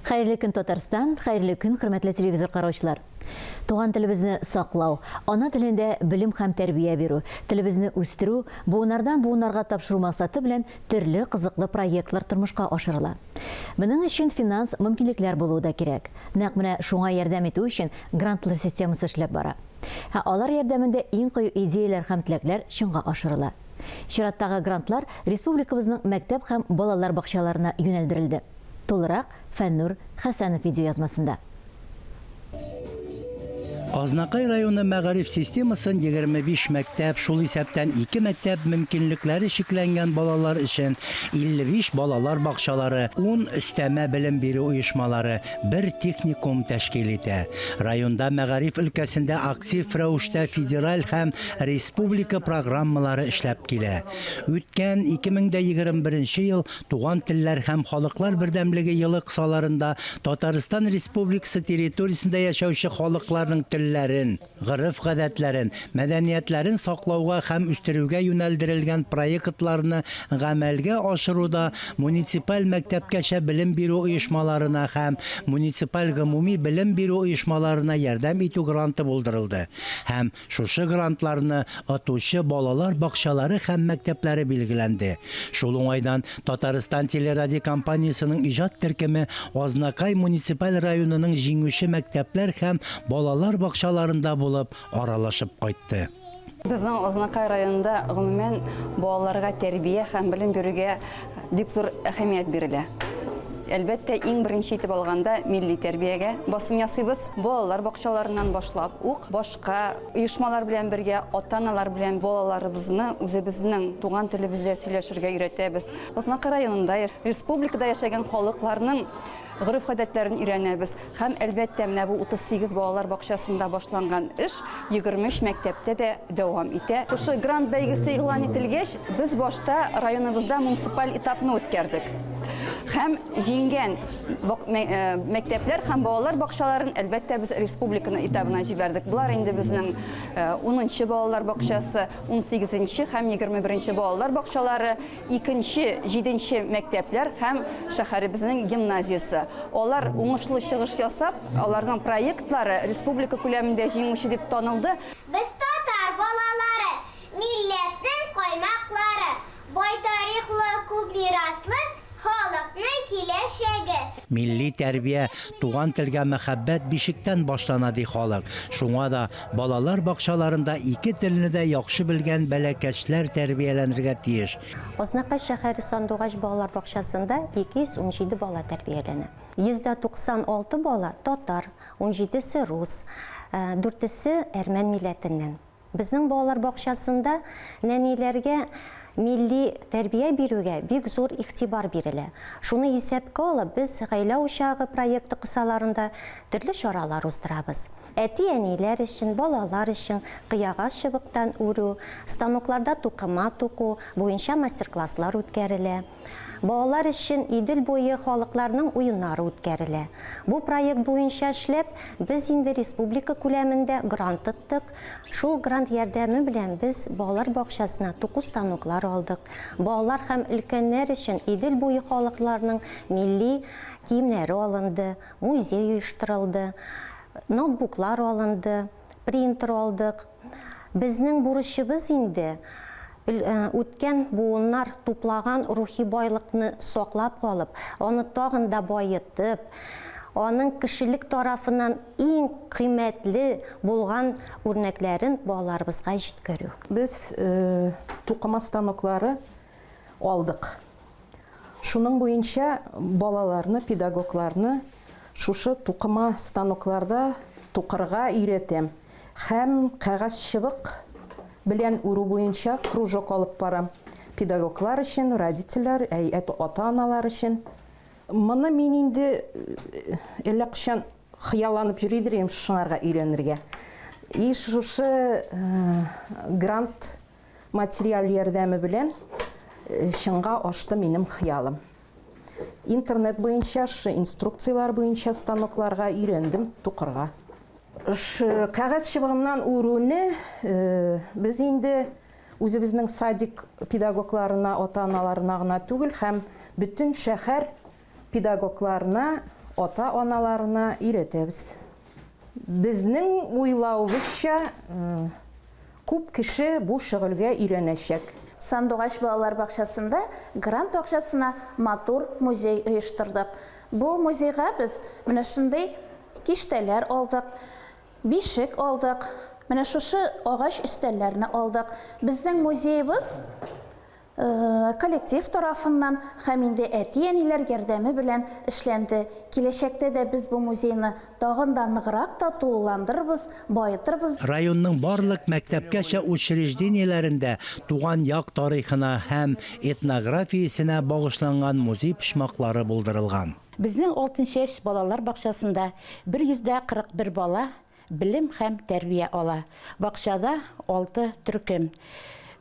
Хәерле көн, Татарстан, хәерле көн, хөрмәтле телевизор караучылар. Туган телебезне саклау, ана телендә белем һәм тәрбия бирү, телебезне үстерү, буыннардан буыннарга тапшыру максаты белән төрле кызыклы проектлар тормышка ашырыла. Моның өчен финанс мөмкинлекләр булуы да кирәк. Нәкъ менә шуңа ярдәм итү өчен грантлар системасы эшләп бара. Ә алар ярдәмендә иң кыю идеяләр һәм теләкләр чынга ашырыла. Чираттагы грантлар республикабызның мәктәп һәм балалар бакчаларына юнәлдерелде. Тулырак Фәннур Хәсәнов видеоязмасында. Азнакай районы мәгариф системасын 25 мәктәп, шул исәптән ике мәктәп мөмкинлекләре чикләнгән балалар өчен 55 балалар бакчалары, ун өстәмә белем бирү оешмалары, бер техникум тәшкил итә. Районда мәгариф өлкәсендә актив рәвештә федераль һәм республика программалары эшләп килә. Үткән 2021 ел Туган телләр һәм халыклар бердәмлеге елы кысаларында Татарстан Республикасы территориясендә яшәүче халыкларның телләрен, гореф-гадәтләрен, мәдәниятләрен саклауга һәм үстерүгә юнәлдерелгән проектларны гамәлгә ашыруда муниципаль мәктәпкәчә белем бирү оешмаларына һәм муниципаль гомуми белем бирү оешмаларына ярдәм итү гранты булдырылды һәм Шушы грантларны отучы балалар бакчалары һәм мәктәпләре билгеләнде. Шул уңайдан Татарстан телерадиокомпаниясенең иҗат төркеме Азнакай муниципаль районының җиңүче мәктәпләр һәм балалар бакчаларында булып, аралашып кайтты. Безнең Азнакай районында, гомумән, балаларга тәрбия һәм белем бирүгә бик зур әһәмият бирелә. Әлбәттә, иң беренче итеп алганда, милли тәрбиягә басым ясыйбыз. Балалар бакчаларыннан башлап ук башка оешмалар белән бергә, ата-аналар белән балаларыбызны үзебезнең туган телебездә сөйләшергә өйрәтәбез. Азнакай районында, республикада яшәгән халыкларның гореф-гадәтләрен өйрәнәбез. Һәм, әлбәттә, менә бу 38 балалар бакчасында башланган эш 23 мәктәптә дә дәвам итә. Шушы грант бәйгесе игълан ителгәч, без башта районыбызда муниципаль этапны үткәрдек. Һәм җиңгән мәктәпләр һәм балалар бакчаларын, әлбәттә, без республиканы этабына җибәрдек. Болар инде безнең 10 балалар бакчасы, 18 һәм 21 балалар бакчалары, икенче, җиденче мәктәпләр һәм шәһәребезнең гимназиясе. Алар уңышлы чыгыш ясап, аларның проектлары республика күләмендә җиңүче дип танылды. Без татар балалары, милләтнең каймаклары, бай тарихлы, күп мираслы халыкның киләчәге. Милли тәрбия, туган телгә мәхәббәт бишектән башлана, ди халык. Шуңа да балалар бакчаларында ике телне дә яхшы белгән бәләкәчләр тәрбияләнергә тиеш. Азнакай шәһәре Сандугач балалар бакчасында 217 бала тәрбияләнә. 96 бала татар, унҗидесе рус, дүртесе әрмән милләтеннән. Безнең балалар бакчасында нәниләргә милли тәрбия бирүгә бик зур игътибар бирелә. Шуны исәпкә алып, без Гаилә учагы проекты кысаларында төрле чаралар уздырабыз. Әти-әниләр өчен, балалар өчен кыягач чыбыктан үрү, станокларда тукыма туку буенча мастер-класслар үткәрелә. Балалар өчен Идел буе халыкларының уеннары үткәрелә. Бу проект буенча эшләп, без инде республика күләмендә грант тоттык. Шул грант ярдәме белән без балалар бакчасына туку станоклар алдык. Балалар һәм өлкәннәр өчен Идел буе халыкларының милли киемнәре алынды, музей оештырылды, ноутбуклар алынды, принтер алдык. Безнең бурычыбыз инде, үткән буыннар туплаган рухи байлыкны саклап калып, аны тагын да баетып, аның кешелек тарафыннан иң кыйммәтле булган үрнәкләрен балаларыбызга җиткерү. Без тукыма станоклары алдык. Шуның буенча балаларны, педагогларны шушы тукыма станокларда тукырга өйрәтәм һәм кәгазь чыбык белән үрү буенча кружок алып барам. Педагоглар өчен, родительләр, әй, ата-аналар өчен. Моны мин инде әллә кайчан хыялланып йөри идем шуңарга өйрәнергә. И шушы грант Материаль ярдәме белән чынга ашты минем хыялым. Интернет буенча, шы инструкцияләр буенча станокларга өйрәндем тукырга. Шы кәгазь чыбыгыннан үрүне без инде үзебезнең садик педагогларына, ата-аналарына гына түгел, һәм бөтен шәһәр педагогларына ата-аналарына өйрәтәбез. Безнең уйлавыбызча, күп кеше бу шөгыльгә өйрәнәчәк. Сандугач балалар бакчасында грант акчасына матур музей оештырдык. Бу музейга без менә шундый киштәләр алдык, бишек алдык, менә шушы агач өстәлләрне алдык. Безнең музеебыз Коллектив тарафыннан һәм инде әти-әниләр ярдәме белән эшләнде. Киләчәктә дә без бу музейны тагын да ныграк та тулыландырырбыз, баетырбыз. Районның барлык мәктәпкәчә учреждениеләрендә туган як тарихына һәм этнографиясенә багышланган музей почмаклары булдырылган. Безнең Алтынчәч балалар бакчасында 141 бала Белем һәм тәрбия ала. Бакчада алты төркем.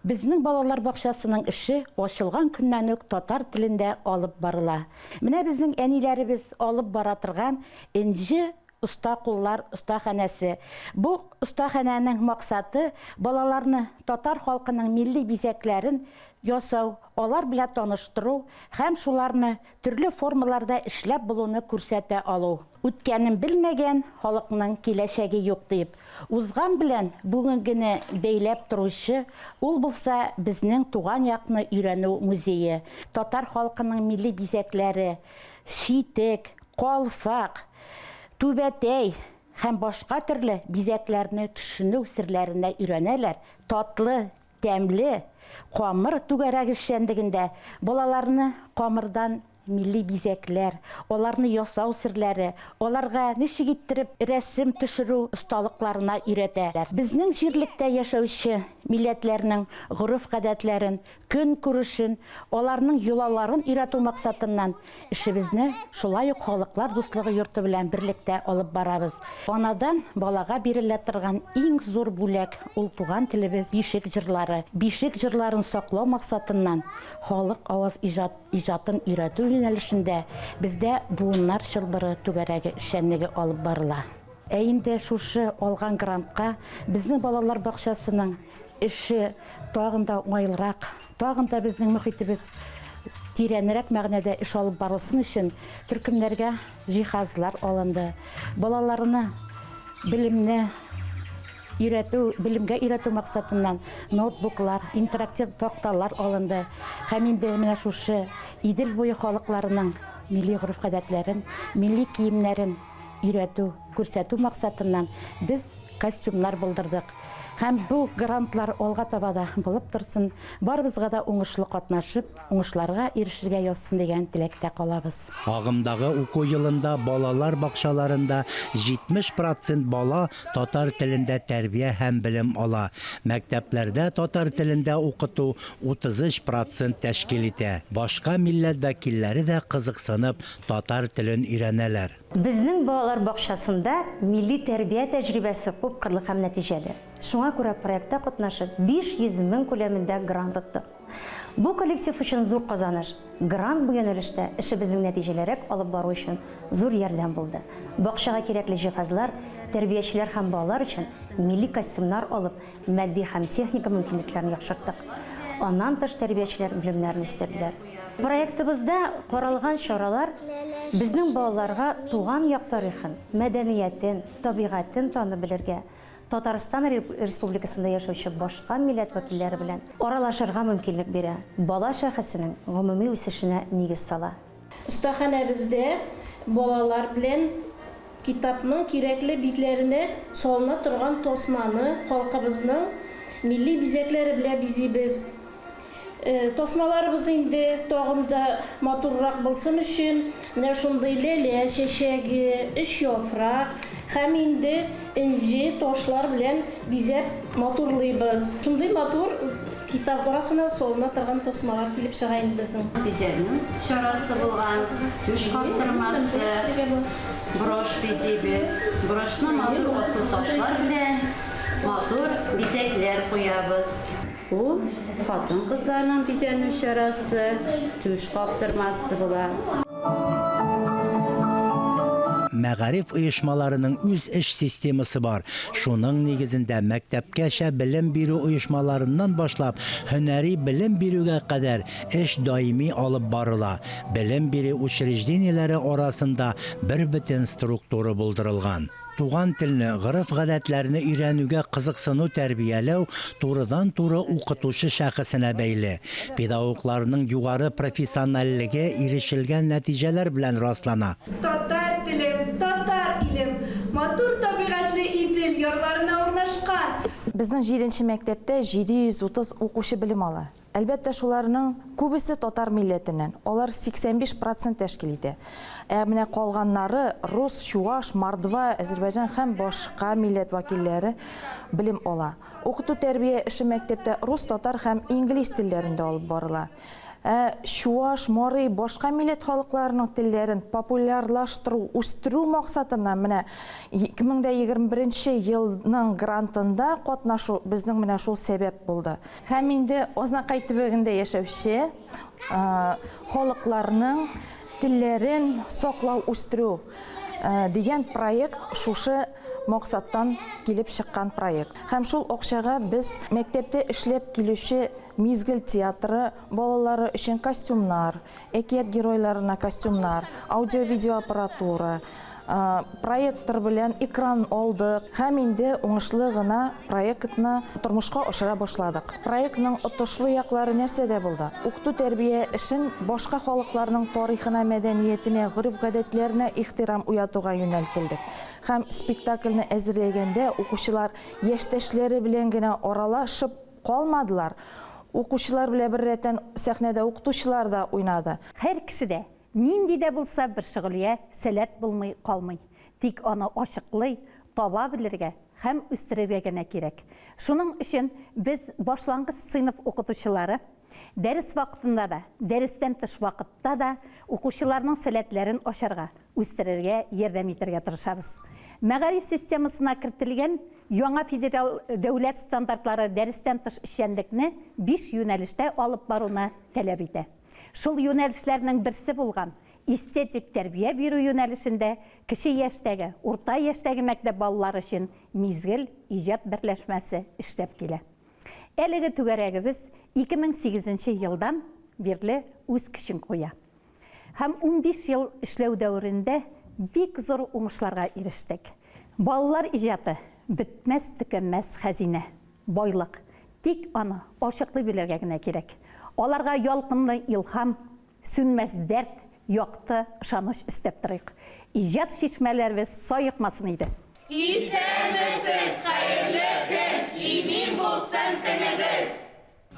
Безнең балалар бакчасының эше ачылган көннән үк татар телендә алып барыла. Менә безнең әниләребез алып бара торган Энҗе оста куллар остаханәсе. Бу остаханәнең максаты, балаларны татар халкының милли бизәкләрен ясау, алар белән таныштыру һәм шуларны төрле формаларда эшләп булуны күрсәтә алу. Үткәнен белмәгән халыкның киләчәге юк дип, узган белән бүгенгене бәйләп торучы, ул булса безнең туган якны өйрәнү музее, татар халкының милли бизәкләре, читек, калфак, түбәтәй һәм башка төрле бизәкләрне төшенү серләренә өйрәнәләр, татлы, Тәмле камыр түгәрәк эшчәнлегендә балаларны камырдан милли бизәкләр, аларны ясау серләре, аларга ничек иттереп рәсем төшерү осталыкларына өйрәтәләр. Безнең җирлектә яшәүче милләтләрнең гореф-гадәтләрен, көнкүрешен, аларның йолаларын өйрәтү максатыннан Эшебезне шулай ук Халыклар дуслыгы йорты белән берлектә алып барабыз. Анадан балага бирелә торган иң зур бүләк, ул туган телебез, бишек җырлары. Бишек җырларын саклау максатыннан халык аваз иҗат иҗатын өйрәтү юнәлешендә бездә Буыннар чылбыры түгәрәге эшчәнлеге алып барыла. Ә инде шушы алган грантка безнең балалар бакчасының эше тагын да уңайлырак, Тагын да безнең мохитебез тирәнрәк мәгънәдә эш алып барылсын өчен төркемнәргә җиһазлар алынды. Балаларны белемне өйрәтү, белемгә өйрәтү максатыннан ноутбуклар, интерактив такталар алынды. Һәм инде менә шушы Идел буе халыкларының милли гореф-гадәтләрен, милли киемнәрен өйрәтү, күрсәтү максатыннан без костюмнар булдырдык. Һәм бу грантлар алга таба да булып торсын, барыбызга да уңышлы катнашып, уңышларга ирешергә язсын дигән теләктә калабыз. Агымдагы уку елында балалар бакчаларында 70 процент бала татар телендә тәрбия һәм белем ала. Мәктәпләрдә татар телендә укыту 33 процент тәшкил итә. Башка милләт вәкилләре дә кызыксынып татар телен өйрәнәләр. Безнең балалар бакчасында милли тәрбия тәҗрибәсе күпкырлы һәм нәтиҗәле. Шуңа күрә проектта катнашып, 500 мең күләмендә грант оттык. Бу коллектив өчен зур казаныш. Грант бу юнәлештә эшебезнең нәтиҗәлерәк алып бару өчен зур ярдәм булды. Бакчага кирәкле җиһазлар, тәрбиячеләр һәм балалар өчен милли костюмнар алып, матди һәм техника мөмкинлекләрен яхшырттык. Аннан тыш тәрбиячеләр белемнәрен үстерделәр. Проектыбызда каралган чаралар безнең балаларга туган як тарихын, мәдәниятен, табигатен танып белергә, Татарстан Республикасында яшәүче башка милләт вәкилләре белән аралашырга мөмкинлек бирә, бала шәхесенең гомуми үсешенә нигез сала. Остаханәбездә балалар белән китапның кирәкле битләренә салына торган тасманы халкыбызның милли бизәкләре белән бизибез. Тасмаларыбыз инде тагын да матуррак булсын өчен менә шундый ләлә чәчәге, өч яфрак һәм инде энҗе ташлар белән бизәп матурлыйбыз. Шундый матур китап арасына салына торган тасмалар килеп чыга инде безнең. Бизәнү чарасы булган түш каптырмасы, брошь бизибез. Брошьны матур асыл ташлар белән матур бизәкләр куябыз. Ул хатын-кызларның бизәнү чарасы, түш каптырмасы була. мәгариф оешмаларының үз эш системасы бар. Шуның нигезендә мәктәпкәчә белем бирү оешмаларыннан башлап һөнәри белем бирүгә кадәр эш даими алып барыла. Белем бирү учреждениеләре арасында бербөтен структура булдырылган. Туган телне, гореф-гадәтләрне өйрәнүгә кызыксыну тәрбияләү турыдан-туры укытучы шәхесенә бәйле. Педагогларның югары профессиональлеге ирешелгән нәтиҗәләр белән раслана. Татар телем, татар илем, матур табигатьле Идел ярларына урнашкан. Безнең җиденче мәктәптә 730 укучы белем ала. Әлбәттә, шуларның күбесе татар милләтеннән, алар 85 процент тәшкил итә. Ә менә калганнары рус, чуаш, мордва, әзербайҗан һәм башка милләт вәкилләре белем ала. Укыту-тәрбия эше мәктәптә рус, татар һәм инглиз телләрендә алып барыла. Ә чуаш, мари, башка милләт халыкларының телләрен популярлаштыру, үстерү максатыннан менә 2021 нче елның грантында катнашу безнең менә шул сәбәп булды. Һәм инде Азнакай төбәгендә яшәүче халыкларның телләрен саклау, үстерү дигән проект шушы максаттан килеп чыккан проект. Һәм шул акчага без мәктәптә эшләп килүче Мизгел театры балалары өчен костюмнар, әкият геройларына костюмнар, аудио-видеоаппаратура, проектор белән экран алдык һәм инде уңышлы гына проектны тормышка ашыра башладык. Проектның отышлы яклары нәрсәдә булды? Укыту-тәрбия эшен башка халыкларның тарихына, мәдәниятенә, гореф-гадәтләренә ихтирам уятуга юнәлтелдек. Һәм спектакльне әзерләгәндә укучылар яшьтәшләре белән генә аралашып калмадылар, укучылар белән беррәттән сәхнәдә укытучылар да уйнады. Һәр кешедә Нинди дә булса бер шөгыльгә сәләт булмый калмый. Тик аны ачыклый, таба белергә һәм үстерергә генә кирәк. Шуның өчен без, башлангыч сыйныф укытучылары, дәрес вакытында да, дәрестән тыш вакытта да укучыларның сәләтләрен ачарга, үстерергә ярдәм итәргә тырышабыз. Мәгариф системасына кертелгән яңа федераль дәүләт стандартлары дәрестән тыш эшчәнлекне биш юнәлештә алып баруны таләп итә. Шул юнәлешләрнең берсе булган эстетик тәрбия бирү юнәлешендә кече яшьтәге, урта яшьтәге мәктәп балалары өчен Мизгел иҗат берләшмәсе эшләп килә. Әлеге түгәрәгебез 2008 нче елдан бирле үз көчен куя. Һәм 15 ел эшләү дәверендә бик зур уңышларга ирештек. Балалар иҗаты, бетмәс-төкәнмәс хәзинә. Байлык. Тик аны ачыклый белергә генә кирәк. Аларга ялкынлы илһам, сүнмәс дәрт, якты ышаныч өстәп торыйк. Иҗат чишмәләребез саекмасын иде! Исәнмесез, хәерле көн, имин булсын көнегез!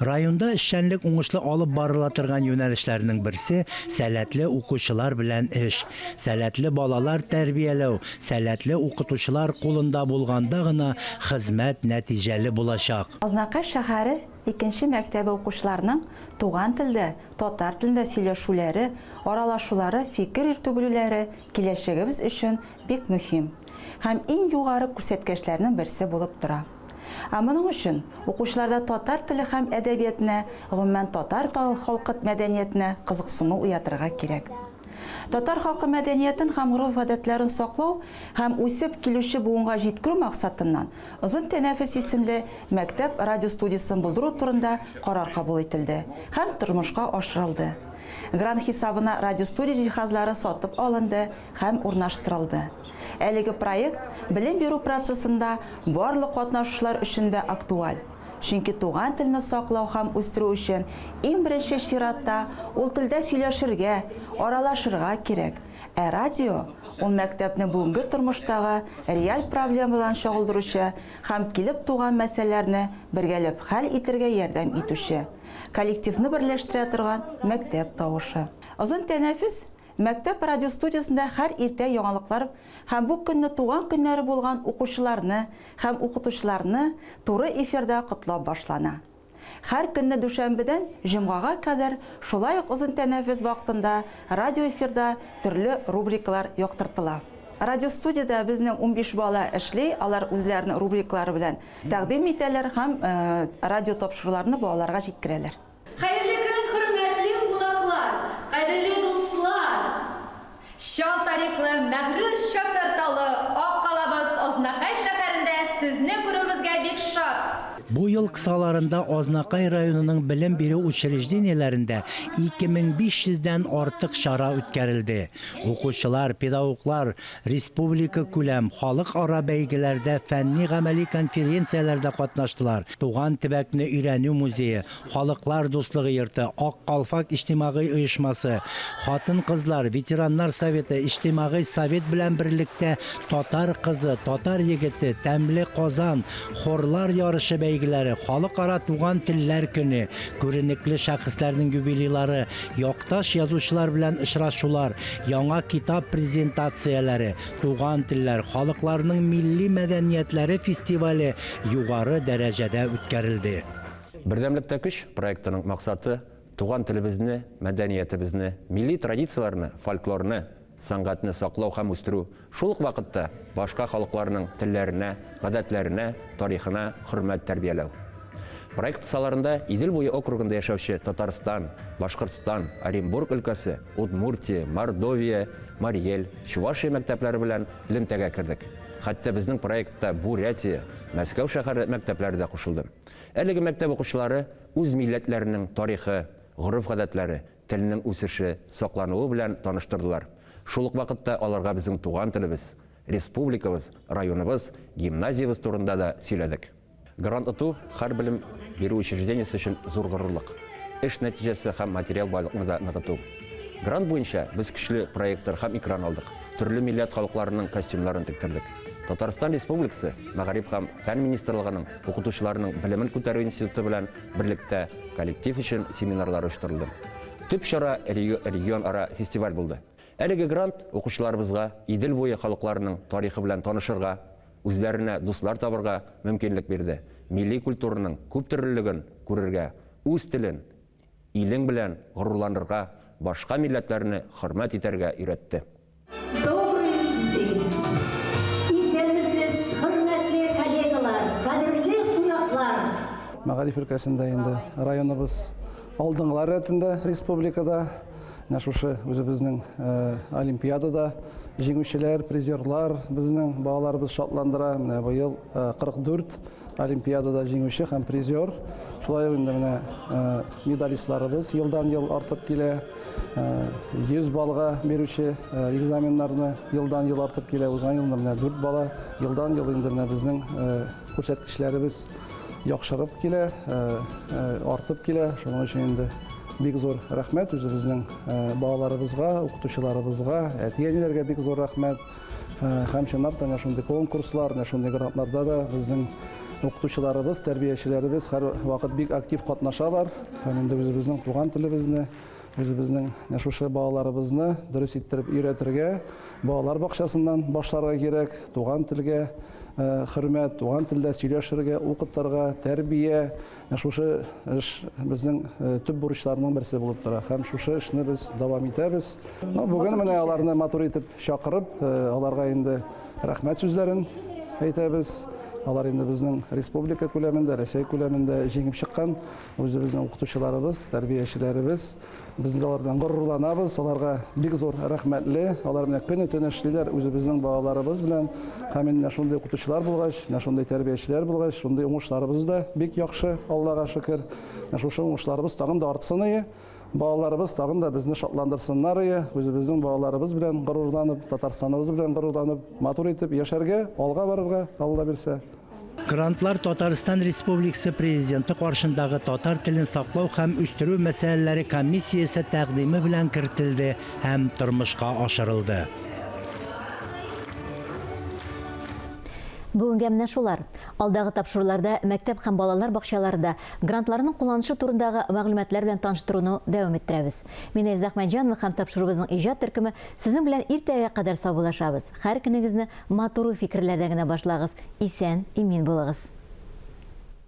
Районда эшчәнлек уңышлы алып барыла торган юнәлешләрнең берсе, сәләтле укучылар белән эш. Сәләтле балалар тәрбияләү сәләтле укытучылар кулында булганда гына хезмәт нәтиҗәле булачак. Азнакай шәһәре икенче мәктәбе укучыларының туган телдә, татар телендә сөйләшүләре, аралашулары, фикер йөртү белүләре киләчәгебез өчен бик мөһим һәм иң югары күрсәткәчләрнең берсе булып тора. Ә моның өчен укучыларда татар теле һәм әдәбиятына, гомумән, татар халкы мәдәниятенә кызыксыну уятырга кирәк. Татар халкы мәдәниятен һәм гореф-гадәтләрен саклау һәм үсеп килүче буынга җиткерү максатыннан Озын тәнәфес исемле мәктәп радиостудиясен булдыру турында карар кабул ителде һәм тормышка ашырылды. Грант хисабына радиостудия җиһазлары сатып алынды һәм урнаштырылды. Әлеге проект белем бирү процессында барлык катнашучылар өчен дә актуаль, чөнки туган телне саклау һәм үстерү өчен иң беренче чиратта ул телдә сөйләшергә, аралашырга кирәк. Ә радио, ул мәктәпнең бүгенге тормыштагы реаль проблемаларын чагылдыручы һәм килеп туган мәсьәләләрне бергәләп хәл итергә ярдәм итүче, коллективны берләштерә торган мәктәп тавышы. Озын тәнәфес Мәктәп радиостудиясендә һәр иртә яңалыклар һәм бу көнне туган көннәре булган укучыларны һәм укытучыларны туры эфирда котлап башлана. Һәр көнне дүшәмбедән җомгага кадәр шулай ук озын тәнәфес вакытында радиоэфирда төрле рубрикалар яктыртыла. Радиостудиядә безнең 15 бала эшли, алар үзләренең рубрикалары белән тәкъдим итәләр һәм радиотапшыруларны балаларга җиткерәләр. Хәерле көн, хөрмәтле кунаклар, кадерле дуслар! Чал тарихлы мәгърур Чапай! ел кысаларында Азнакай районының белем бирү учреждениеләрендә 2500 дән артык чара үткәрелде. Укучылар, педагоглар республикакүләм, халыкара бәйгеләрдә, фәнни-гамәли конференцияләрдә катнаштылар, туган төбәкне өйрәнү музее, Халыклар дуслыгы йорты, Ак калфак иҗтимагый оешмасы, хатын-кызлар, ветераннар советы, иҗтимагый совет белән берлектә Татар кызы, Татар егете, Тәмле Казан, хорлар ярышы бәйгеләре, Халыкара туган телләр көне, күренекле шәхесләрнең юбилейлары, якташ язучылар белән очрашулар, яңа китап презентацияләре, Туган телләр, халыкларның милли мәдәниятләре фестивале югары дәрәҗәдә үткәрелде. Бердәмлектә көч проектының максаты, туган телебезне, мәдәниятебезне, милли традицияләрне, фольклорны, сәнгатьне саклау һәм үстерү, шул ук вакытта башка халыкларның телләренә, гадәтләренә, тарихына хөрмәт тәрбияләү. Проект кысаларында Идел буе округында яшәүче Татарстан, Башкортстан, Оренбург өлкәсе, Удмуртия, Мордовия, Марий Эл, Чувашия мәктәпләре белән элемтәгә кердек. Хәтта безнең проектта Бурятия, Мәскәү шәһәре мәктәпләре дә кушылды. Әлеге мәктәп укучылары үз милләтләренең тарихы, гореф-гадәтләре, теленең үсеше, саклануы белән таныштырдылар. Шул ук вакытта аларга безнең туган телебез, республикабыз, районыбыз, гимназиябез турында да сөйләдек. Грант оту, һәр белем бирү учреждениесе өчен зур горурлык. Эш нәтиҗәсе һәм материаль байлыкны да ныгыту. Грант буенча без көчле проектор һәм экран алдык, төрле милләт халыкларының костюмнарын тектердек. Татарстан Республикасы Мәгариф һәм фән министрлыгының укытучыларның белемен күтәрү институты белән берлектә коллектив өчен семинарлар оештырылды. Төп чара регионара фестиваль булды. Әлеге грант укучыларыбызга Идел буе халыкларының тарихы белән танышырга, үзләренә дуслар табырга мөмкинлек бирде, милли культураның күптөрлелеген күрергә, үз телен, илең белән горурланырга, башка милләтләрне хөрмәт итәргә өйрәтте. Добрый день! Исәнмесез, хөрмәтле коллегалар, кадерле кунаклар! Мәгариф өлкәсендә инде районыбыз алдынгылар рәтендә республикада. Менә шушы үзебезнең олимпиадада җиңүчеләр, призерлар безнең балаларыбыз шатландыра. Менә быел 44 олимпиадада җиңүче һәм призер. Шулай ук инде менә медалистларыбыз елдан-ел артып килә. 100 баллга бирүче экзаменнарны елдан-ел артып килә. Узган елны менә 4 бала, елдан-ел инде менә безнең күрсәткечләребез яхшырып килә, артып килә. Шуның өчен инде бик зур рәхмәт үзебезнең балаларыбызга, укытучыларыбызга, әти-әниләргә бик зур рәхмәт. Һәм чынлап та менә шундый конкурслар, менә шундый грантларда да безнең укытучыларыбыз, тәрбиячеләребез һәрвакыт бик актив катнашалар. Һәм инде үзебезнең туган телебезне, үзебезнең менә шушы балаларыбызны дөрес иттереп өйрәтергә, балалар бакчасыннан башларга кирәк, туган телгә хөрмәт, туган телдә сөйләшергә, укытырга, тәрбия. Менә шушы эш безнең төп бурычларның берсе булып тора. Һәм шушы эшне без дәвам итәбез. Ну, бүген менә аларны матур итеп чакырып, аларга инде рәхмәт сүзләрен әйтәбез. Алар инде безнең республика күләмендә, Рәсәй күләмендә җиңеп чыккан үзебезнең укытучыларыбыз, тәрбиячеләребез. Без инде алар белән горурланабыз, аларга бик зур рәхмәтле. Алар менә көне-төне эшлиләр үзебезнең балаларыбыз белән. Һәм инде менә шундый укытучылар булгач, менә шундый тәрбиячеләр булгач, шундый уңышларыбыз да бик яхшы, Аллага шөкер. Менә шушы уңышларыбыз тагын да артсын ие. Балаларыбыз тагын да безне шатландырсыннар ие. Үзебезнең балаларыбыз белән горурланып, Татарстаныбыз белән горурланып, матур итеп яшәргә, алга барырга, Алла бирсә. Грантлар Татарстан Республикасы Президенты каршындагы татар телен саклау һәм үстерү мәсьәләләре комиссиясе тәкъдиме белән кертелде һәм тормышка ашырылды. Бүгенгә менә шулар. Алдагы тапшыруларда мәктәп һәм балалар бакчаларында грантларның кулланышы турындагы мәгълүматлар белән таныштыруны дәвам иттерәбез. Мин Эльза Әхмәтҗанова һәм тапшыруыбызның иҗат төркеме сезнең белән иртәгә кадәр саубуллашабыз. Һәр көнегезне Матур уй-фикерләрдән генә башлагыз, исән, имин булыгыз.